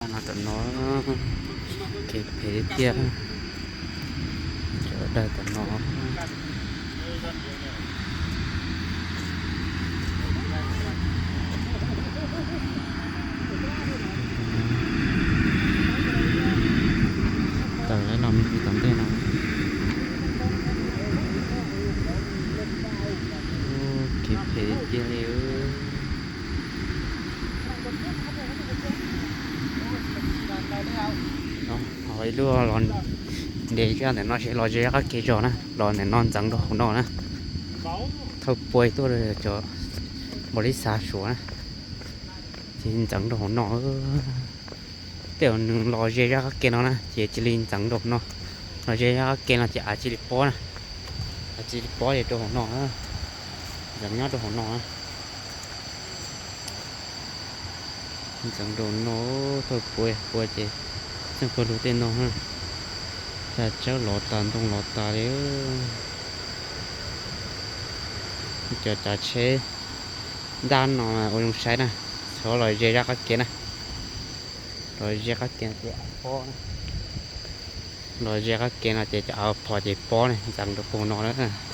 ນອນຕະນອ ເກັບເພດຽ ຈະໄດ້ຕະນອ ຕາຍແລ້ວເນາະ ມີຕຳແໜ່ງເນາະ ໂອ້ ເກັບເພດຽເລີຍ. ເນາະ ເອົາໄວ້ດູລອນເດຍກັນແດ່ເນາະ ຊິລໍເຈຍກັບເກຈອນະ ລໍແດ່ນອນຈັງໂດໂຮນອນະ ເທົ່າປ່ວຍຕົວເລີຍຈອ ບໍລິສັດສວນະ ຊິຈັງໂດໂຮນອນ ເອີ ແຕ່ໜຶ່ງລໍເຈຍກັບເກນອນນະ ເຈຍຈິລິນຈັງໂດໂຮນອນ ລໍເຈຍກັບເກນອນ ເຈຍອາຈິລິປອນະ ອາຈິລິປອນເຈຍໂດໂຮນອນ ເອີ ຈັງຍອດໂດໂຮນອນນະ. ຈັງໂດນໂນ ໂທດປ່ວຍ ປ່ວຍເຈ ເຊິ່ງເພິ່ນຮູ້ເຕັນໂນຮະ ຈາເຈົ້າຫຼໍຕາ ຕົງຫຼໍຕາເລີຍ ຈາ ຈາເຊ ດ້ານເນາະ ໂອຍົງໄຊນະ ຊໍລອຍເຈຍກັກເກນນະ ລອຍເຈຍກັກເກນເຈອາພໍນະ ລອຍເຈຍກັກເກນເນາະ ເຈຈະເອົາພໍເຈປອນະ ຈັງໂດໂຄນອນນະ.